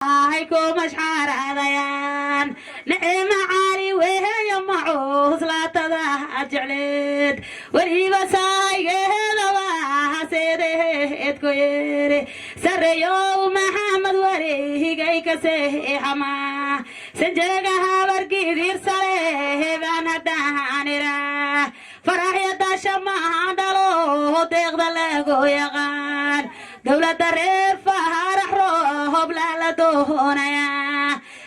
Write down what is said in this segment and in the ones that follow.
Hay ku mashxaaradayaan Nicima Cali weheyo macuuslaatada jecleed weliba saaygeedaba haseedeedku yeere. Sareeyow Maxamed warihigay ka seexama sanjeega Habargidir sale baan hadhaanira faraxya dasha mahan dhalo deeqda lagu yaqaan dowladda reer Faharax roob lala doonaya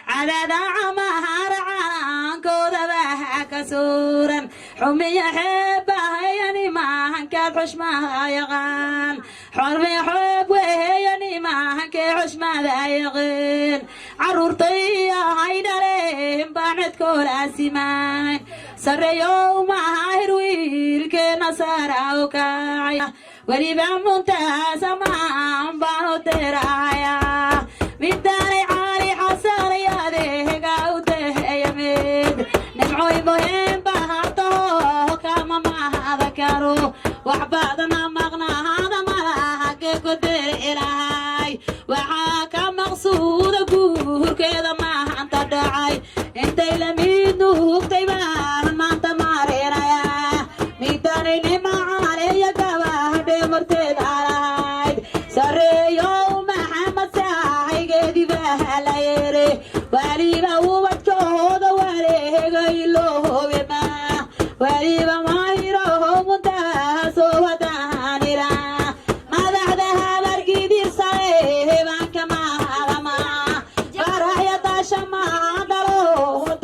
cadaada camahara calankoodaba ka suuran xumiya xeebahayani maahankaad xushmada yaqaan xormiya xeeb weheyani maahankee xushmada yaqeen caruurtay ahay dhaleen baan cidkoola simaan. Sareeyow mahahir wiilkeena saara u kacay weliba muntaasamaan baan u diraya midaanay Cali Xasan adeega u deheyamid nimcoy muhiim bahataho kama mahada karo wax badana maqnaada malaha ku diri lahay. Waxaa ka maqsuuda guurkeeda maanta dhacay intay lamid nuugtay baan maanta marinaya midaanay nimacaaleya gabadhe marteeda lahayd. Sareeyow Maxamed saaxigeedii baa la yere waliba ubadkooda wareegay loobema waliba mahiro muntaasoo wadaanira madaxda Habargidir saleebanka mahadama faraxya dasha mahadalo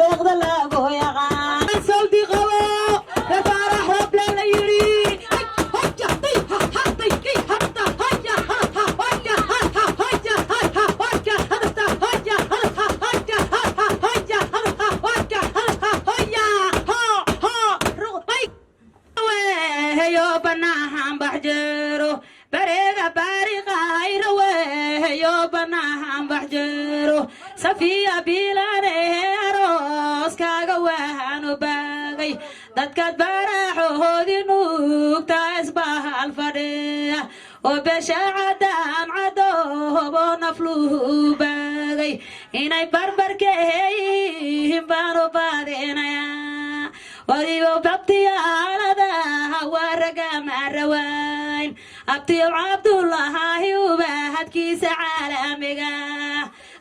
deeqda lagu yaqaan saldi qabo Farax Roble la yidhi. Weheyo banahan baxjeero bareega baariqayra weheyo banahan baxjeero Safiya bilane arooskaaga waanu baagay dadkaad baraxoodii nuugta isbahal fadhiya oo beesha cadaan cadoobo nafluhu baagay inay barbarkeeyihiin baanu baadinayaa waliba babtiyaalada waa ragama rawayn abtiyow Cabdulahaahi ubahadkiisa caalamiga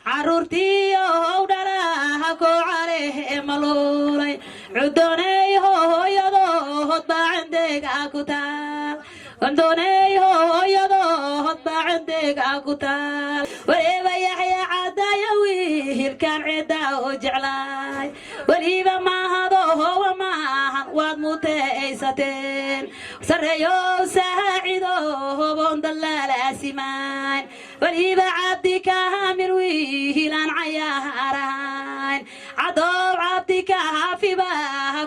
caruurtiiyo how dhalaha koo calehe maluulay cudooney hooyadood baa cindeega ku taal cundooney hooyadood baa cindeega ku taal. Weliba Yaxya Cadaya wiilkan cidda u jeclaay weliba maahado howa maahan waad mutaysateen. Sareeyow saacido hoboon dalaalaasimaan weliba Cabdi Kaamil wiilaan cayaarahayn cadow Cabdi Kaafiba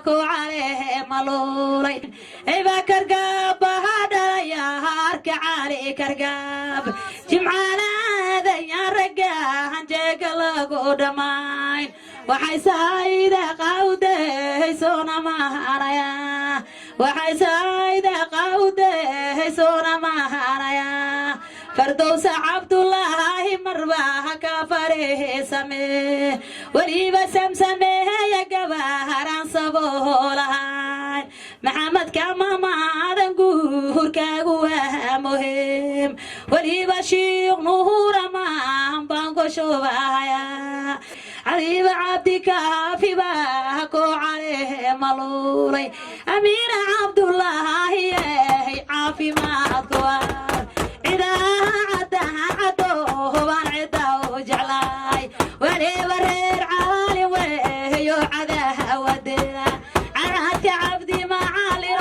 ku calehe maluulay iba kargaab baha dhalaya harka Cali Kargaab Jimcaalaadaya raggahan jeega lagu dhammayn waxay saayida qawdehaysona mahanaya waxay saayida qawdehaysona mahanaya. Fardowsa Cabdulaahi marbaha ka fareesame weliba samsameeya gabaharaan saboolahayn Maxamed kamamaadan guurkaagu waa muhiim weliba Shiikh Nuhuramaan baan ku shubahaya caliba Cabdi Kaafiba ku calehe maluulay Amiina Cabdulaahi caafimaadku waar cidaa caddo hubaan cidda u jeclaay weliba reer Caalin weeyo cadahawadeeda canaadka Cabdi Macalin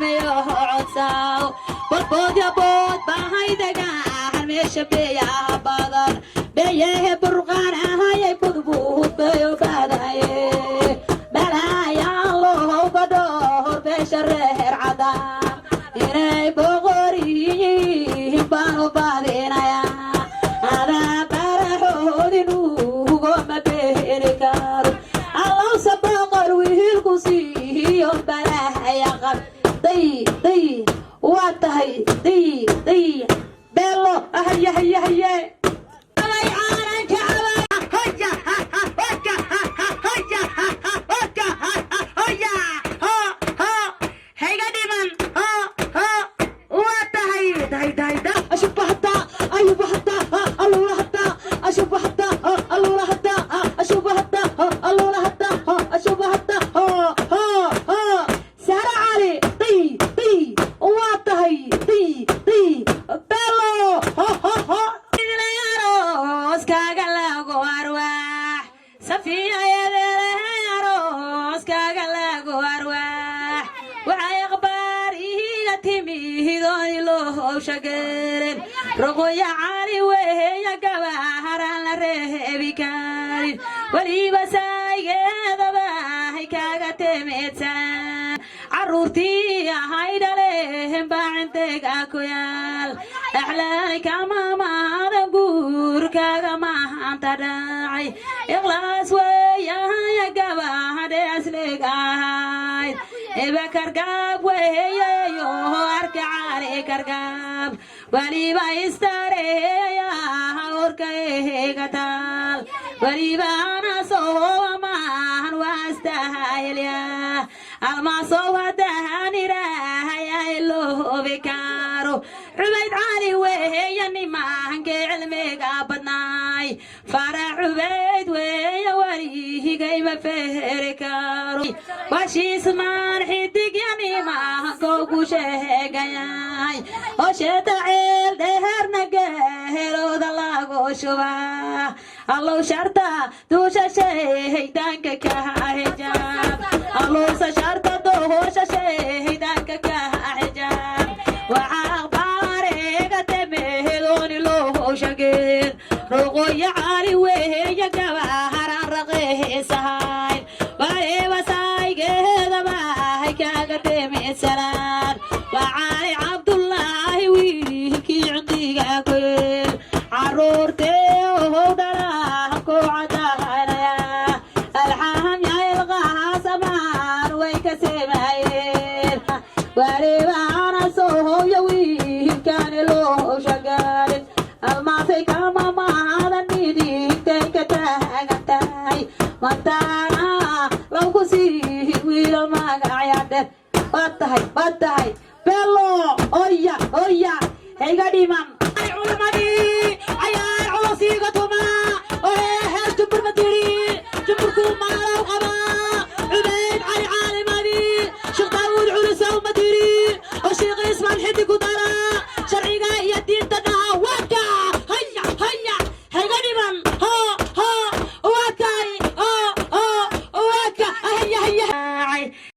miyo codsaw bodboodya bood bahaydagaan meesha beeyaha badan beeyehe burqaan ahayay budbuud beyo badaye balaayaa looga dhowr beesha reer cadaan inay boqor yihiin baan u baadinayaa adaa baraxoodin ugoma beeni karo allowse boqor wiilku siiyo balahaya qab day day waa tahay day day beelo haye haye haye. Arooskaaga lagu arwaax, Safiya yadeelehe, arooskaaga lagu arwaax. Waxay akhbaar ihiga timi hidooni loo shageeren. Roqoya Cali weheya, gabaharaan la reebi karin. Weliba saaygeedaba hay kaaga temeedsan. Carruurtii ahay dhaleen baa cinteega ku yaal. Axlaay kamamaada guurkaaga mahanta dhacay. Ikhlaas weeyahaya, gabahadhe asleeg ahayd. Eba kargaab weeyayo, arka Cali kargaab. Weliba istareeya orka eegataal. Weliba ana soo maahan waastahayelya. Almaasow hadahanirahaya loobi karo. Cubayd Cali weeya, nimahankee cilmiga badnaay. Farax Cubayd weeya, warihigayma feheri karo. Washiismaan xidigya, nimahankow ku sheegayay. Osheeta ceel dheherna gehelooda lagu shubaa. Allow sharta duusha shaydaanka ka xijaab. Allowsa sharta duusha shaydaanka ka xijaab. Waxaa akhbaareega temehedooni loo shageen. Roqoya Cali weeya, gabaharaan raqeesahayn. Waliba saaygeedaba hay kaaga temesalaan. Waa Cali Cabdullaahi, wiilkii cindiga ku yeel. Caruurtee ohow dhalaha ku cadahanaya. Alxaam yailqahasamaan way ka semayeen. Waliba ana soohowya, wiilkaani loo shagaalin. Almaasay kama mahadan midigtay ka taagan tahay. Manta